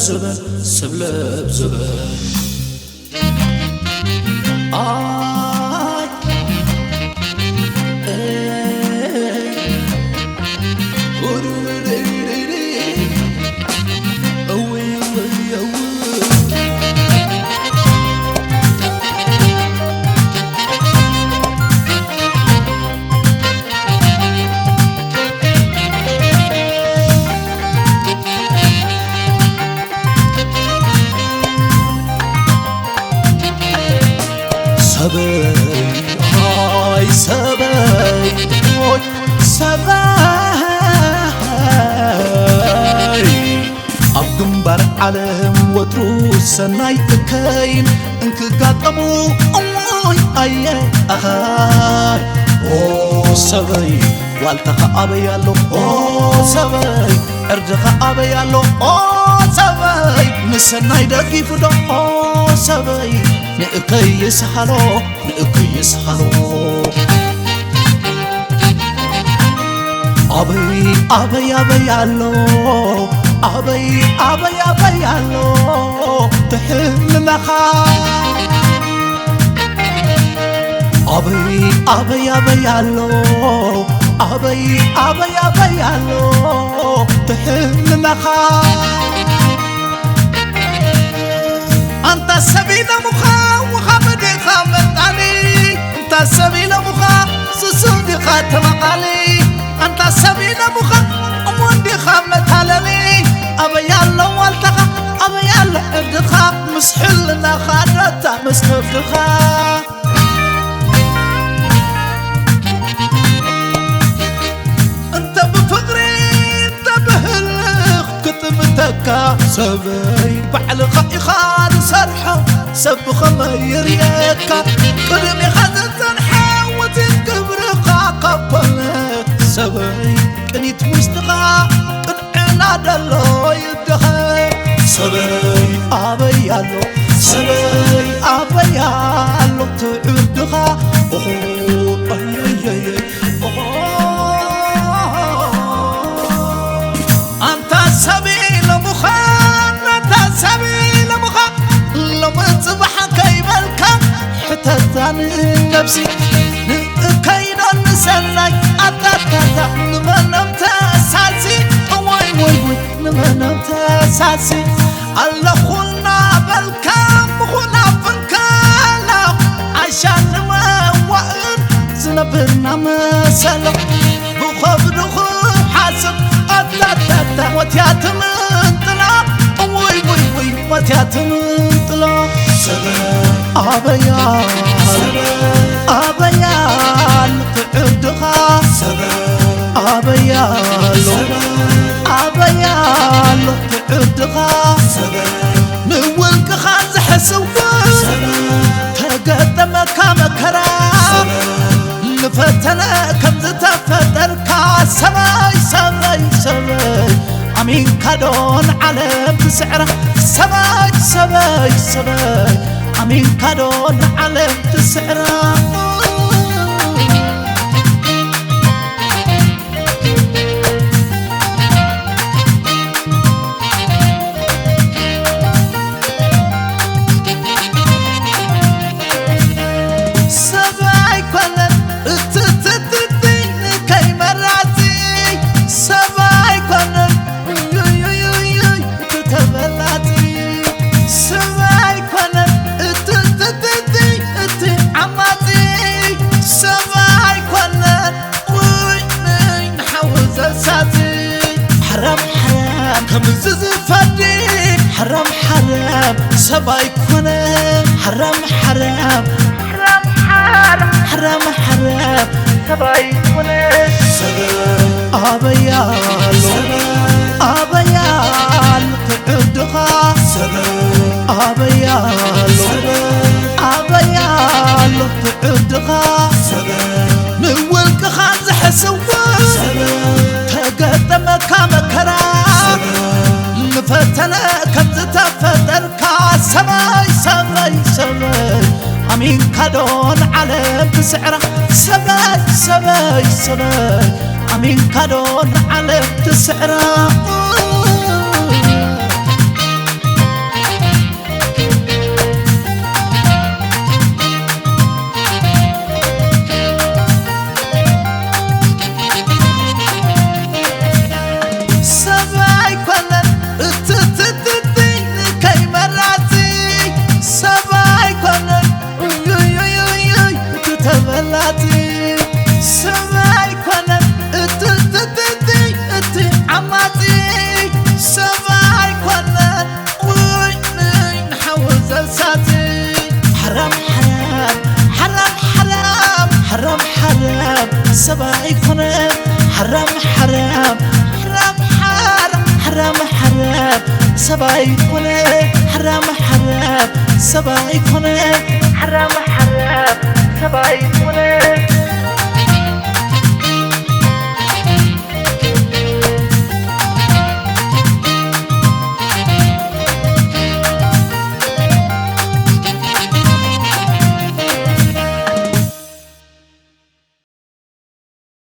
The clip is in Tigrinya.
ዝበል፣ ሰብ ለብ ዝበል። ኣይ፣ ኤይ፣ ውድድድድድ። እውይ፣ እውይ፣ እውይ። ሰበይ፣ ኣይ ሰበይ፣ ኦይ ሰበይ። ኣብ ግንባር ዓለም ወትሩ ሰናይ እከይን እንክጋጠሙ፣ እሞይ ኣየ ኣኻይ። ኦ ሰበይ፣ ዋልታኻ ኣበይ ኣሎ? ኦ ሰበይ፣ ዕርድኻ ኣበይ ኣሎ? ኦ ሰበይ፣ ንሰናይ ደጊፉ ዶ? ኦ ሰበይ፣ ንእከይ ይስሃሎ፣ ንእከይ ይስሃሎ። ኣበይ፣ ኣበይ፣ ኣበይ ኣሎ? ኣበይ፣ ኣበይ፣ ኣበይ ኣሎ? ትሕልናኻ ኣበይ ኣበይ ኣበይ ኣሎ ኣበይ ኣበይ ኣበይ ኣሎ ትሕልናኻ ኣንታ ሰብ ኢለሙኻ ውሃ መዲኻ መጣኒ እንታ ሰብ ኢለሙኻ ስሱ ዲኻ ተመቓሊ ኣንታ ሰብ ኢለሙኻ እሙን ዲኻ መታለሊ ኣበይ ኣሎ ዋልታኻ ኣበይ ኣሎ ዕርድኻ ምስ ሕልናኻ ደታ ምስ ነብድኻ እንተ ብፍቕሪ እንተ ብህልኽ ክጥምተካ ሰበይ ባዕልኻ ኢኻ ዝሰርሖ ሰብ ብኸመይ ይርእየካ ቅድሚኻ ዝጸንሐ ውፅኢት ግብርኻ ካብ ኮነ ሰበይ ቅኒት ውስጥኻ ዕና ደሎ ይደኸ ሰበይ ኣበይ ኣሎ ሰበይ ኣበይ ኣሎ ትዕድኻ ኦሆ ኣየየየ ኦሆ ኣንታ ሰብ ኢሎምኻ ኣንታ ሰብ ኢሎምኻ ሎሚ ጽባሕ ከይበልካ ሕተታ ንነብሲ ንእከይዶ ንሰናይ ኣታታታ ንመኖም ተሳሲ እዋይ ወይ ወይ ንመኖም ተሳሲ ኣለኹ እናበልካ ምኹን ኣብንካላ ዓሻ ንመዋእን ዝነብርና መሰሎ ብኸብዱ ክሓስብ ኣታታታ ሞትያ ትምንጥላ እውይ ውይ ውይ ሞትያ ትምንጥላ ኣበያ ኣበያ ትዕድኻ ኣበያ ኣሎ ኣበያ ኣሎ ትዕድኻ ንውልቅኻ ዝሕስው ተገጠመካ መከራ ንፈተነ ከም ዝተፈጠርካ ሰበይ ሰበይ ሰበይ ኣሚንካ ዶ ንዓለም ትስዕራ ሰበይ ሰበይ ሰበይ ኣሚንካ ዶ ንዓለም ትስዕራ ሰብኣይ ኮነ ሓራም ሓራም ሓራም ሓራም ሰብኣይ ኮነ ኣበያ ኣሎ ኣበያ ኣሎ ትዕድኻ ኣበያ ኣሎ ኣበያ ኣሎ ትዕድኻ ንውልቅኻ ዝሕስው ተገጠመካ መከራ ንፈተነ ከም ዝተፈጠርካ ሰበይ ሰበይ ሰበይ ኣሚንካ ዶ ንዓለም ትስዕራ ሰበይ ሰበይ ሰበይ ኣሚንካ ዶ ንዓለም ትስዕራ እቲ ሰብ ኣይኮነን፣ እቲ፣ እቲ፣ እቲ፣ እቲ፣ እቲ ዓማጺ ሰብ ኣይኮነን። ውይ፣ ንይ ንሓዊ ዘሳቲ። ሓራም፣ ሓራም፣ ሓራም፣ ሓራም፣ ሓራም፣ ሓራም ሰብ ኣይኮነን። ሓራም፣ ሓራም፣ ሓራም፣ ሓራም፣ ሓራም፣ ሓራም ሰብ ኣይኮነን። ሓራም፣ ሓራም ሰብ ኣይኮነን። ሓራም፣ ሓራም ሰብ ኣይኮነን።